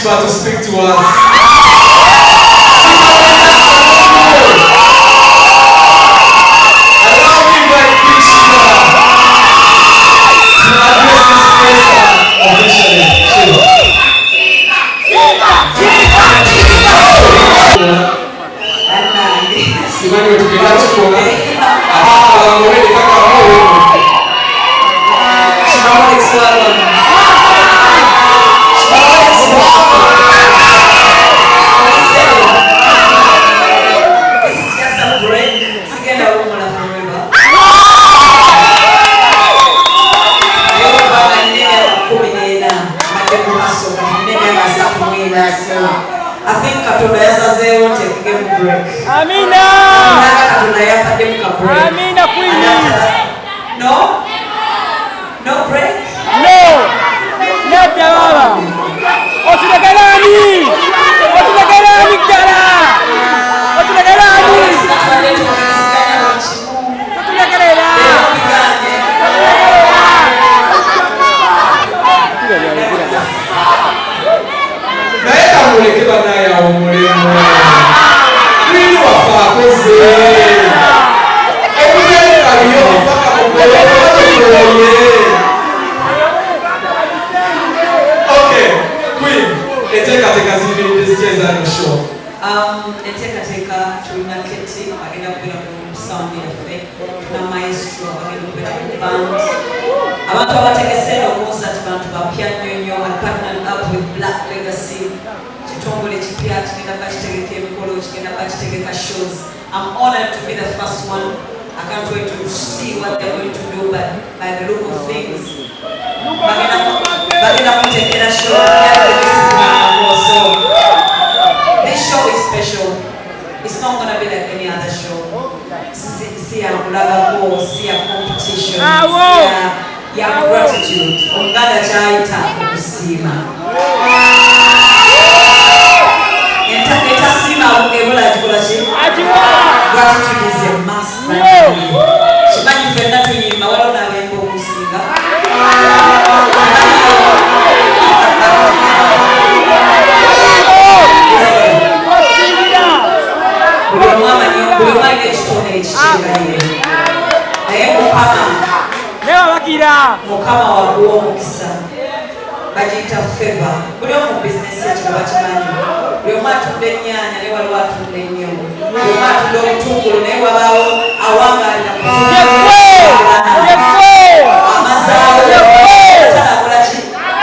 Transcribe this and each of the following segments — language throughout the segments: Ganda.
Sheebah to speak to us. Allow me invite Queen Sheebah to address this presser officially. Sheebah. Simanyi we tugenda kikola abakolangobere kakamu. Shibaholics, welcome. Shibaholics, welcome. Listen, this is just a break. Sigenda wumula forever. Naye obanga nina emyaka 14, mbadde mu maaso, kati nina emyaka 34, so I think Katonda yasazeewo ntekegemu break. Amina. Nanga Katonda yampaddemu ka break. Amina, Queen. And after that, no? No break? No. Nedda baba. Otulegera ani? Otulegera ani ddala? Otulegera ani? Tubadde tukiriziganya buli kimu. Totulekerera. Leero biganye. Totulekerera. Naye kamuleke bannaye awummulemu. Queen waffe akoze okubeerekayo paka mukoye. Okay, Queen, enteekateeka ziyimiridde zitya ezano show? Enteekateeka tulina Keti agenda kubeera ku sound yaffe, tulina Maestro agenda kubeera ku band. Abantu abategese eno concert bantu bapya nnyo nnyo. I partnered up with Black Legacy, kitongole kipya kigenda kuba kitegeka emikolo, kigenda kuba kitegeka shows. I'm honored to be the first one. I can't wait to see what they're going to do, but by the look of things, bagenda kutekera show. So this show is special. It's not gonna be like any other show. Si ya kulagako, si ya competition, Awo. si ya gratitude. Omuganda kyayita okusiima. Etasiima ebula gikola ki? Agiwa. Gratitude is a must. Yo. Kimanyi ffenna tuyimba, waliwo n'abayimba okusinga. Osingira. Buli omu amanyi, buli omu alina ekitone ekikiraye. Naye Mukama, Naye babakira. Mukama wakuwa omukisa. Bagiyita favor. Buli omu mu bizinesi ekyo bakimanyi. Buli omu atunda ennyaanya naye waliwo atunda ennyo. Buli omu atunda obutungulu naye wabaawo awangaalira ku Yegwe. Yegwe. Amazaawo. Yegwe. Talakola ki?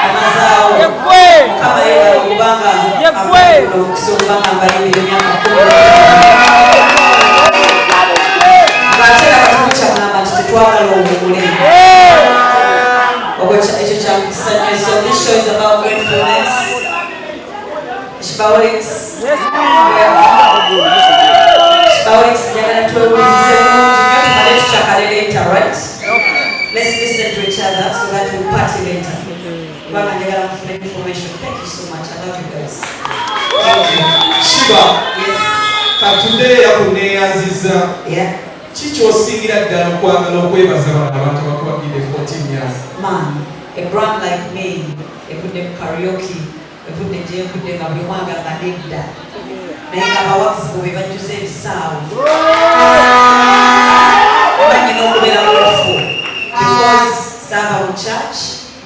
Amazaawo. Yegwe. Mukama yeebale okubanga Yegwe. ampadde omukisa okubanga mbalindira emyaka 10. Ng'ate era kati mukyagamba nti tetwagala owummule. Ogwo ekyo kya mukisa nnyo. So this show is about gratefulness. Shibaholics. Yes. Shibaholics, njagala twewulirize bulungi nnyo, tumale tukyakale later, right? Let's listen to each other so that we'll party later. Kubanga njagala mufune information. Thank you so much. I love you guys. Thank you. Sheebah, Yes. katudde yakuneeyanziza. Ki ky'osingira ddala okwagala okwebaza bano abantu abakuwagidde 14 years? Man, a brand like me, evudde mu karaoke, evudde gye nvudde nga buli omu agamba nedda. Naye nga abawagizi bo be bajjuza ebisaawe. Banyina okubeera grateful because saava mu church,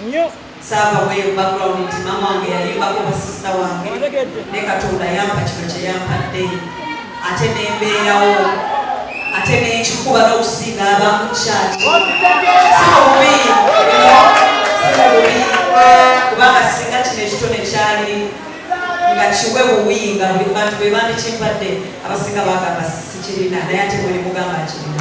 Nnyo. saava bweyo background nti mama wange yayimbako basisita wange, Otegedde. ne Katonda yampa kino kye yampadde, ate nembeerawo, ate nenkikuba n'okusinga abamu church. Si mu bubi, si mu bubi, kubanga singa kino ekitone kyali nga kiwe buwi nga buli bantu be bandikimpadde, abasinga bagamba sikirina, naye ate bwe mugamba nkirina.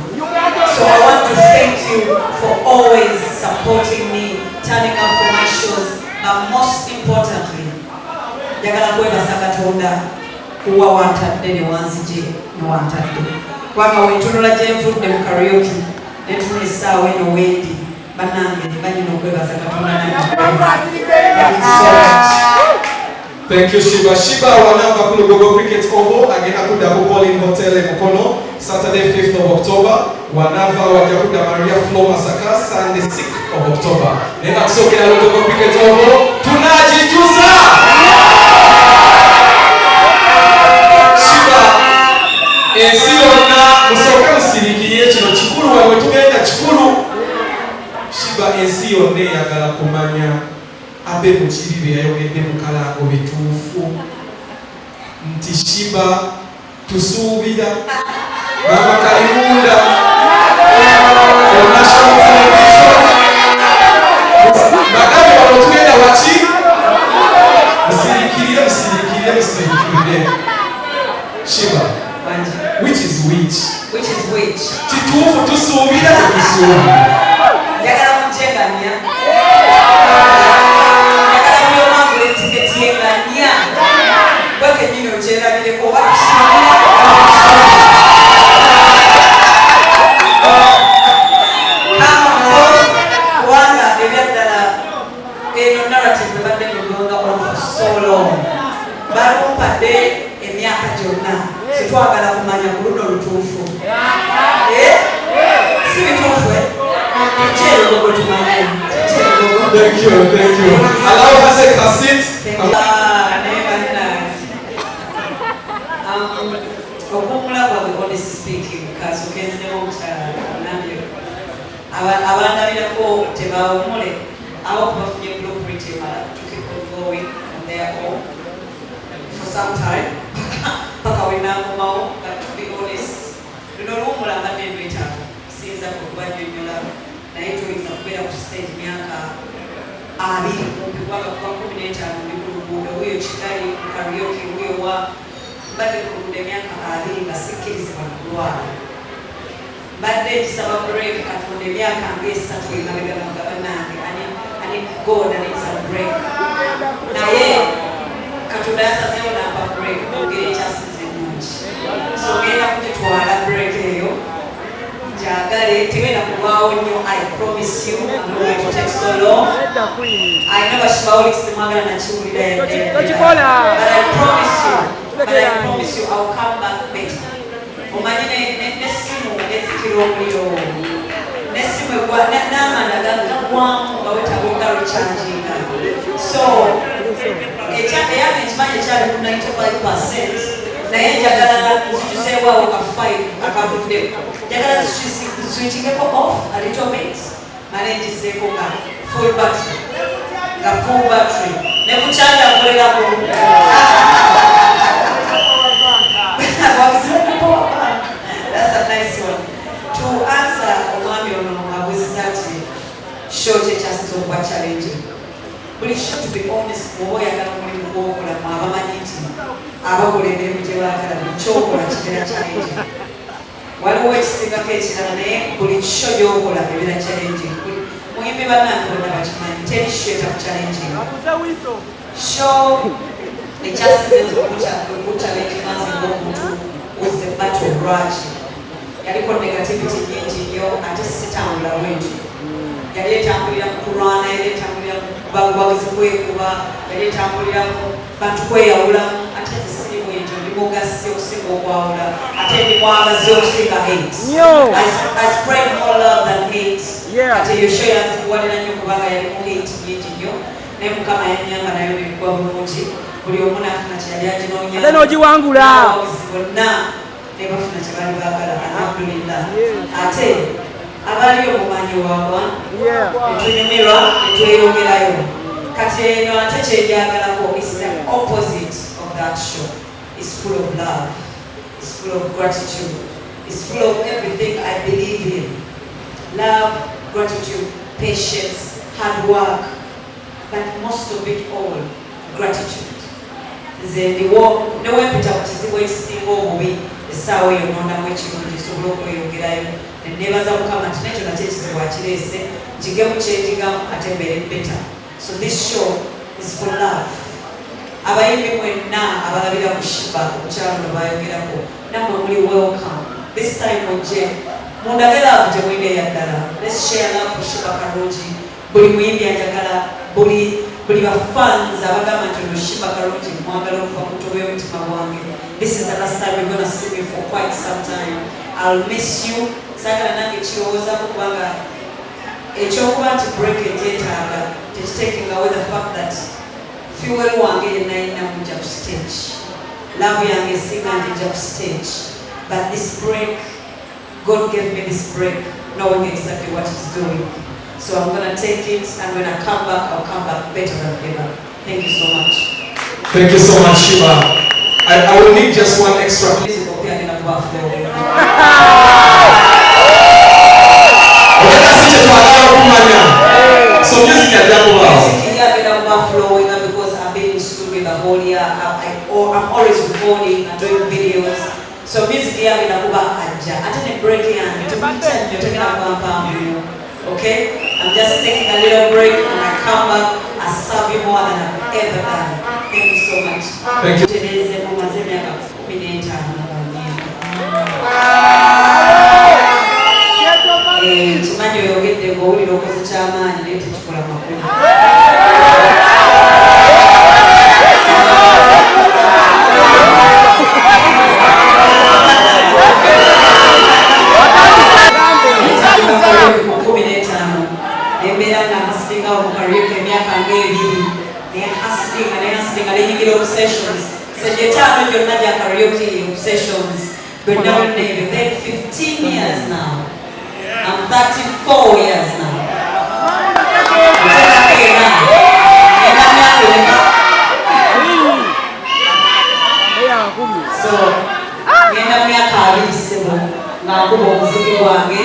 So I want to thank you for always supporting me, turning up for my shows, but most importantly, njagala kwebaza Katonda kuwa wantadde ne wanzije ne wantadde, kubanga wentunula gye nvudde mu karaoke nentunula essaawa eno wendi, bannange banyina okwebaza Katonda nange. Thank you so much. Thank you, Sheebah. Sheebah wanava ku Lugogo Cricket Oval agenda kudda ku Colin Hotel e Mukono Saturday 5th of October. Wanava wajja kudda Maria Flo Masaka Sunday 6th of October. Naye nga tusookera Lugogo Cricket Oval tunagijuza. Abbey Mukiibi bye yayogedde mu kalango bituufu nti Sheebah tusuubira Mama Kalimunda on national television. Bagambe wano tugenda waki? Musirikirire, musirikirire, musirikirire. Sheebah, Wangi. which is which? Which is which? Kituufu tusuubira, tetusuubira? Njagala mujje nga nnya. Njagala buli omu agule tiketi ye nga nnya. Gwe kennyini okyerabireko oba tusuubira. Come on, kubanga ebyaddala eno narrative ebadde mugonga on for so long. Balumpadde emyaka gyonna. Sitwagala kumanya ku luno lutuufu. Eh? Si bituufu, eh? Tujje erugogo tumanye. Tujje erugogo. Thank you, thank you. Allow her take her seat. Ah, naye bannange. Okuwummula kwange, honestly speaking, kasooke nziremu omukyala nambye abandabirako tebawummule abo bafunye blueprint emala to keep on going on their own for some time paka wenankomawo. But to be honest, luno oluwummula mbadde ndwetaaga. Siyinza okubannyonnyola, naye toyinza kubeera ku stage myaka 20 kumpi, kubanga kuba 15 ndi ku luguudo, wuyo Kigali ku karaoke, wuyo wa mbadde ku luguudo emyaka 20 nga sikkirizibwa nakulwala. Mbadde ngisaba break Katonda emyaka nga 3 emabega, nga bannange, I need God, I need some break. Naye Katonda yasazeewo nampa break mu ngeri ekyasinze ennungi, so ngenda kugitwala break eyo njagale, tegenda kulwawo nnyo. I promise you, I'm not going to take so long. I know Bashibawuliki simwagala nakiwulira yadde. Tokikola. But I promise you, but I promise you I'll come back better. Omanyi n'essimu ezikira omuliro, n'essimu egwa n'amanda gaggwamu nga wetaaga ogarecharginga. So eyange nkimanyi ekyali ku 95, naye njagala nzijuzeewo ka 5 akavuddeko. Njagala switchingeko off a little bit, male ngizeeko nga full battery, nga full battery ne kukyanja nkolerako. Power bank. That's a nice one. To answer omwami ono abuuziza nti show ki ekyasinze okuba challenging. Buli show, to be honest, bw'oba oyagala omulimu gw'okola, mwe abamanyi nti abakola emirimu gye baagala, buli kyokola kibeera challenging. Waliwo ekisingako ekirala, naye buli show gy'okola ebeera challenging. Muyimbi bannange bonna bakimanyi, teri show etaku challenging. Show ekyasinze nze okuchallenginga nze ng'omuntu was the battle. Lwaki? Yaliko negativity nyingi nnyo, ate sitambula bwentyo. Yali etambulira mu kulwana, yali etambulira mu bawagizi kwekuba, yali etambulira mu bantu kweyawulamu, ate nze siri bwentyo. Ndi mugasi okusinga okwawula, ate ndi mwagazi okusinga hate. Nnyo. I spread more love than hate. Ate eyo show yanzikuwalira nnyo kubanga yalimu hate nyingi nnyo, naye Mukama yanyamba nayo neggwa bulungi, buli omu n'afuna kye yali aginoonya. Ate n'ogiwangula. Abawagizi bonna ne bafuna kye baali baagala, alhamdulillah. Ate abaliyo mumanyi waabwa netunyumirwa netweyongerayo. Kati eno ate kyenjagalako is the opposite of that show. Is full of love, is full of gratitude, is full of everything I believe in: love, gratitude, patience, hard work, but most of it all, gratitude. Nze ndiwo newempita ku kizibu ekisinga obubi, essaawa eyo nondamu ekirungi nsobola okweyongerayo, neneebaza Mukama nti nekyo nakyo ekizibu akireese njigemu kyenjigamu ate mbeere better. So this show is for love. Abayimbi mwenna abalabira ku Sheebah, omukyalo no bayogerako, nammwe muli welcome. This time mujje mundage love gye mulina eyaddala. Let's share love for Sheebah Karungi. Buli muyimbi anjagala, buli bafans abagamba nti ono Sheebah Karungi mwagala okuva ku ntobo y'omutima gwange, this is the last time you're gonna see me for quite some time. I'll miss you. Saagala nange kirowoozaako, kubanga ekyokuba nti break egyetaaga tekitaking away the fact that fuel wange yenna yenna mujja ku stage, love yange esinga njijja ku stage. But this break, God gave me this break knowing exactly what he's doing. So I'm gonna take it, and when I come back, I'll come back better than ever. Thank you so much. Thank you so much, Sheebah. I will need just one extra. Music opya agenda kuba flowing. Ogenda si kye twagala okumanya. So music ajja kubaawo. Music ye agenda kuba flowing because I've been in studio the whole year. I'm always recording and doing videos. So music ye agenda kuba ajja. Ate ne break yange temuyita nnyo, tegenda kuba mpanvu nnyo. Okay? I'm just taking a little break, and I come back, I serve you more than I've ever done. Thank you so much. Thank you. Tereze mumaze emyaka 15 nga bannyimba. Kimanyi oyogedde ng'owulira okoze kyamaanyi, naye tekikola makulu. 15 nembeera nga hustlingawo mu karaoke emyaka ng'ebiri, nehustlinga, nehustlinga, nenyingira obsessions. So gyetaano gyonna gya karaoke, obsessions, byonna byonna ebyo. Then 15 years now, I'm 34 years now. Ena ena myaka emeka? So ngenda mu myaka 20, sebo, nga nkuba omuziki gwange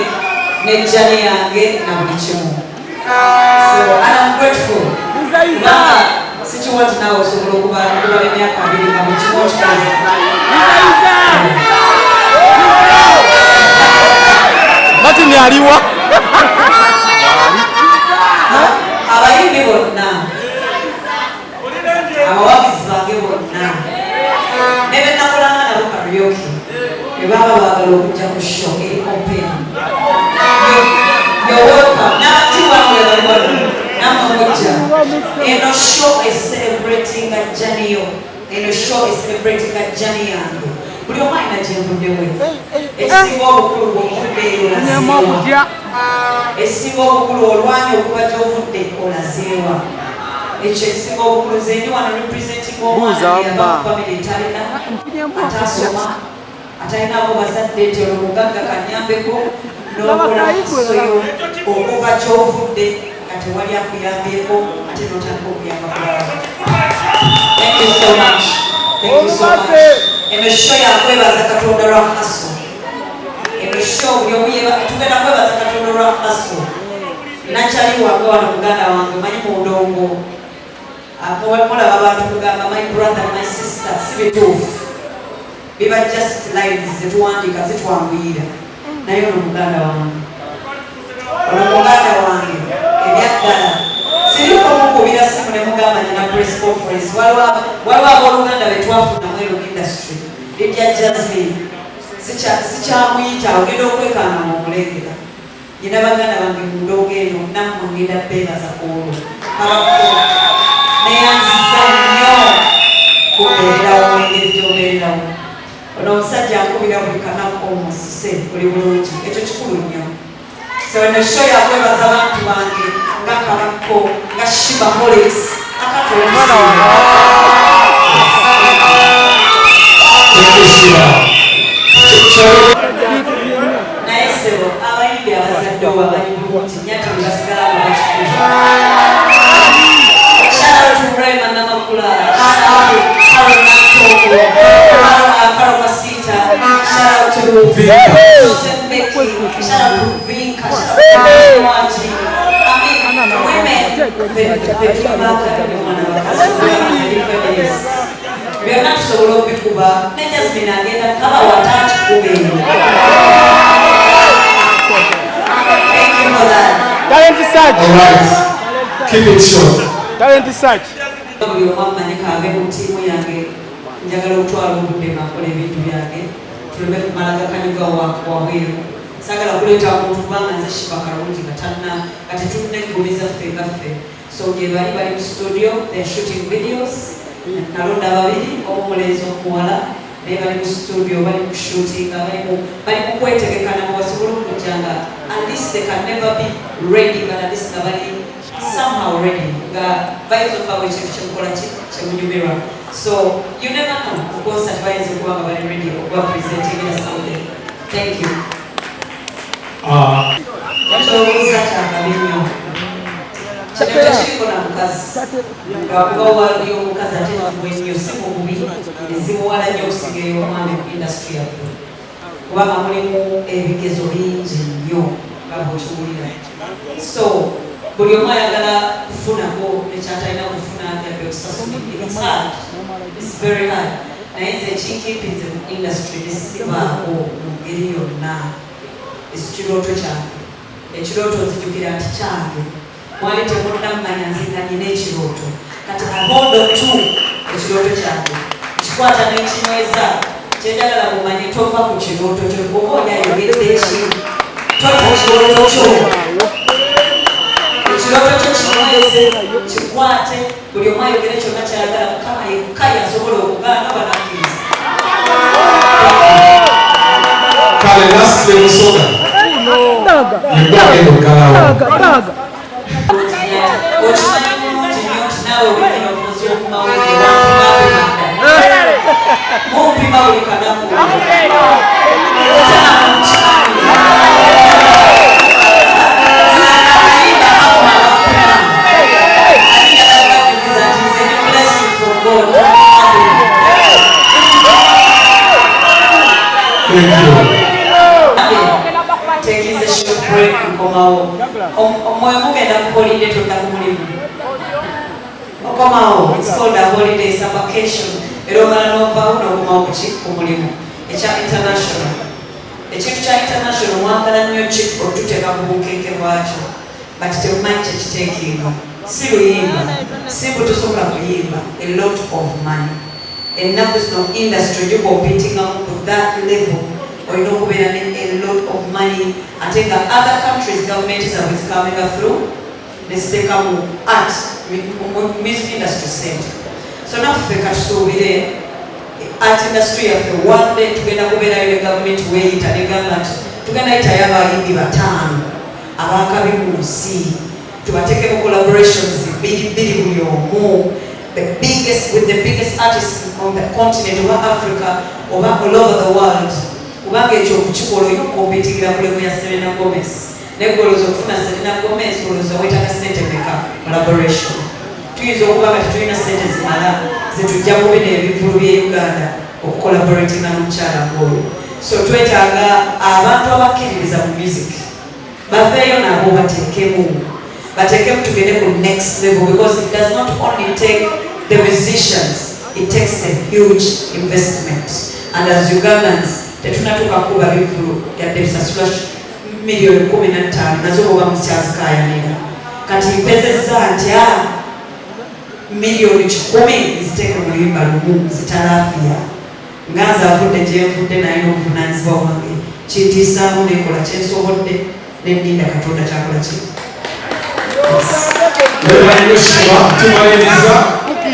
nejjani yange na buli kimu. So, and I'm grateful kubanga sikiwa nti naawe osobola okuba okuba emyaka 20 nga buli kimu okikoze. Martin aliwa. Abayimbi bonna, abawagizi bange bonna ne be nakolanga nabo karaoke, bwe baba baagala okujja ku show, eri open. You're welcome. N'abati wange bali wano, nammwe mujja. Eno show is celebrating a journey yo. Eno show is celebrating a journey yange. Buli omu alina gyenvuddewe. Ekisinga obukulu, bw'ovudde eyo olazeewa? Ekisinga obukulu, olwanya okuba gy'ovudde, olazeewa? Ekyo ekisinga obukulu. Nze ndi wano representing omwana Buuza eyava mma. mu family etalina, atasoma, atalinaako bazadde, nti olwo mugagga kanyambeko. N'okola soyo okuva gy'ovudde nga tewali akuyambyeko, ate n'otandika okuyamba kulala. Thank you so much. Thank you so much. Eno show yakwebaza Katonda lwa hustle. Eno show buli omu tugenda kwebaza Katonda lwa hustle. Nakyali wange wano, muganda wange, manyi mu ndongo. Mulaba abantu kugamba my brother, my sister, si bituufu, biba just lines zetuwandiika zitwanguyira, naye ono muganda wange, ono muganda wange ebyaddala. Siriko mukubira simu ne mugamba nina press conference. Waliwo abooluganda betwafuna mu eno industry. Lydia Jasmine sikyamuyita, ogenda okwekaana ng'omulengera. Nyina baganda bange mu ndongo eno, nammwe ngenda beebaza ku olwo. Kabakko neyanziza nnyo kubeererawo engeri gy'obeererawo. Ono omusajja akubira buli kanaku omusise buli bulungi, ekyo kikulu nnyo. So eno show yakwebaza bantu bange nga Kabakko, nga Sheebaholics. Omwana wange. Thank you, Sheebah. Naye sebo, abayimbi abazadde obo abayi bulungi nnyo, ate bwe basigala nga bakikulu. Shout out to Rema Namakula, shout out to Carol Nantongo, Carol Masita, shout out to Vinka. Joseph Becky, shout out to Vinka, shout out to Mwaji. I mean, women, the mwana bakazi, feminist. Byonna tusobola okubikuba, ne Jasmine agenda kaba watakikuba eyo. Thank you for that. Talent search. All right. Keep it short. Talent search. Buli omu amanyi kaabe mu ttiimu yange, njagala okutwala obudde nga nkola ebintu byange, tuleme kumala gakanyuga wabweru. Saagala kuleeta muntu kubanga nze Sheebah Karungi nga tanna nga tetunneggulumiza ffe nga ffe. So gye bali, bali mu studio, they're shooting videos. Nalonda babiri, omu mulenzi, omuwala, naye bali mu studio, bali mu shootinga, bali mu kwetegeka nabo basobole okujja nga at least they can never be ready, but at least nga bali somehow ready, nga bayinza okubawo ekintu kyemukola kyemunyumirwa. So you never know, ku concert bayinza okuba nga bali ready okuba presenting something. Thank you. Kyobuuza kyakabi nnyo. Kino tekiriko na mukazi, lwakuba world y'omukazi ate nzibu ennyo, si mu bubi, ezibuwala nnyo okusinga ey'omwami mu industry yaffe, kubanga mulimu ebigezo bingi nnyo nga bw'okiwulira. So buli omu ayagala kufunako ekyatalina kufuna yadde okusasulidde. It's hard, it's very hard. Naye nze ekinkimpinze mu industry nesibaako mu ngeri yonna ekirooto kyange. Ekirooto nzijukira nti kyange, mwali temunnamanya nze nga nina ekirooto. Kati hold on to ekirooto kyange, nkikwata n'ekinyweza. Kyenjagala mumanye, tova ku kirooto kyo. Oba oli ayogedde ki, tota kirooto kyo. Ekirooto kyo kinyweze, kikwate. Buli omu ayogere kyonna kyayagala, Mukama yekka yasobola okugaana oba nakkiriza. Kale, lastly, Musoga yegwagenda okugalawo. Okimanyi bulungi nnyo nti naawe wenyini omukozi w'okumawulire wampima, mumpima buli kanaku, ate namwe mukimanyi. Ayimba akuma bampima. Ate njagala bajjukiza nti nze ndi blessing from God. Thank you. Taking a short break, nkomawo. Omwoyo mugenda ku holiday, todda ku mulimu, okomawo. It's called a holiday, it's a vacation. Era omala novaawo n'okomawo kuki? Ku mulimu. Ekya international, ekintu kya international mwagala nnyo ki otuteeka ku bunkenke bwakyo, but temumanyi kyekiteekinga. Si luyimba, si bwe tosobola kuyimba. A lot of money. Ennaku zino industry gicompetingamu ku that level, olina okubeera ne a lot of money. Ate nga other countries, government zaabwe zicominga through neziteeka mu art, mu music industry center. So naffe katusuubire art industry yaffe one day tugenda kubeerayo ne gavumenti weeyita negamba nti tugenda yitayo abayimbi bataano abakabi mu nsi, tubateekemu collaborations bbiri bbiri buli omu, the biggest with the biggest artists on the continent oba Africa oba all over the world. Kubanga ekyo okukikola olina okucompetingira ku level ya Selena Gomez. Naye golooza okufuna Selena Gomez, olowooza weetaaga sente meka? Collaboration, tuyinza okuba nga tetulina sente zimala zetujja mu bino ebivulu by'e Uganda okucollaboratinga n'omukyala ng'oyo. So twetaaga abantu abakkiririza mu music baveeyo nabo bateekemu, tugende ku next level, because it does not only take the musicians, it takes a huge investment. And as Ugandans tetunatuuka kuba bivulu yadde bisasula miliyoni 15, nazo bwoba mukyazikayanira. Kati mpezezza ntya miliyoni 100 nziteeke mu luyimba lumu zitalaafiya? Nga nze avudde gyenvudde, naye n'obuvunanyizibwa bwange kintiisaamu, nekola kyensobodde, neninda Katonda kyakola ki. Webalino Sheebah, tumaliriza.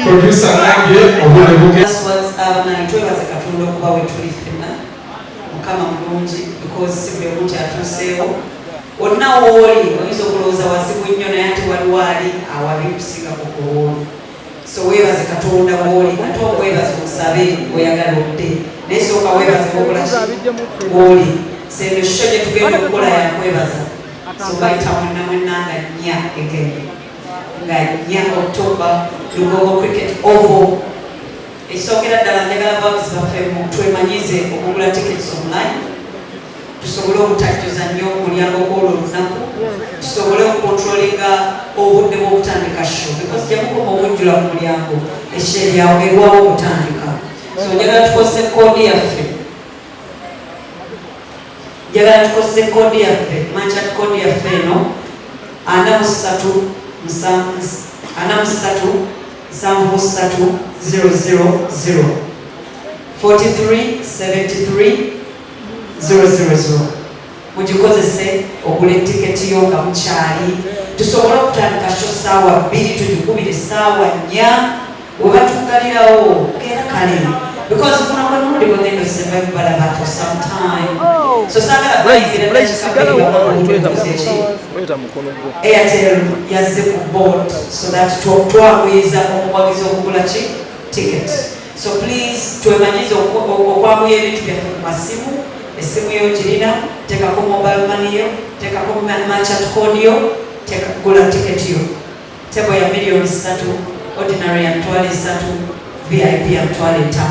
Producer ngambye obudde buge. Abanaye, twebaze Katonda okuba we tuli ffenna. Mukama mulungi, because si buli omu kyatuuseewo. Wonna wooli oyinza okulowooza wazibu nnyo, naye ate waliwo ali awabi okusingako ku wooli. So weebaze Katonda wooli, ate okwebaza omusabe oyagala odde, naye sooka weebaze okola ki wooli. Sendo show gye tugenda okukola yakwebaza. So bayita mwenna mwenna nga 4 again, nga 4 October, Lugogo Cricket Oval. Ekisookera ddala, njagala abawagizi baffe twemanyize okugula tickets online, tusobole obutajjuza nnyo omulyango kwolwo olunaku, tusobole okucontrolinga obudde bw'okutandika show, because gyemukoma okujjula ku mulyango, ekyeryawo erwawo okutandika. So njagala tukozese code yaffe, njagala tukozese code yaffe, merchant code yaffe eno: 43 43 73 000, 43 73 000. Mugikozese ogula etiketi yo nga mukyali, tusobole okutandika show saawa 2, tugikubire saawa 4 webatugalirawo gera kale, because guno gwe mulundi gwegenda osembayo kubalaba for some time. So saagala Leeta mukono gwo. Airtel yazze ku board so that twanguyiza omuwagizi okugula ki ticket. So please twemanyize okwanguya ebintu byaffe ku masimu. Essimu yo girina, teekako mobile money yo, teekako merchant code yo, gula ticket yo. Table ya 3 million, ordinary ya 30,000, VIP ya 50,000.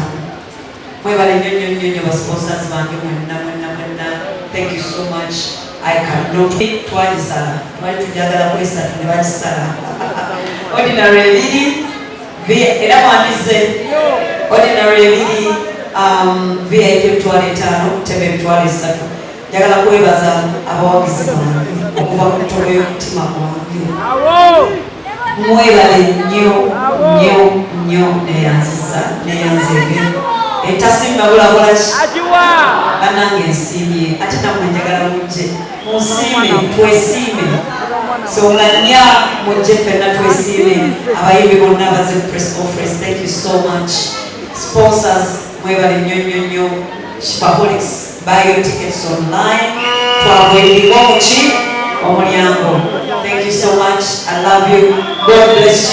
Mwebale nnyo nnyo nnyo nnyo, basponsors bange mwenna mwenna mwenna. Thank you so much. I cannot. Twagisala, twali tujagala ku esatu ne bagisala. Ordinary ebiri, era mwandize ordinary ebiri, VIP 50,000, table 30,000. Njagala kwebaza abawagizi bange okuva ku ntobo y'omutima gwange. Mwebale nnyo nnyo nnyo. Neyanziza, neyanzege. Etasimba bulakolaki bannange, nsiimye. Ate nammwe njagala mujje munsiime, twesiime. So nga nnya mujje ffenna twesiime. Abayimbi bonna baze ku press conference, thank you so much. Sponsors, mwebale nnyo nnyo nnyo. Shibaholics, buy your tickets online. Twagwendiko muki omulyango. Thank you so much. I love you. God bless you.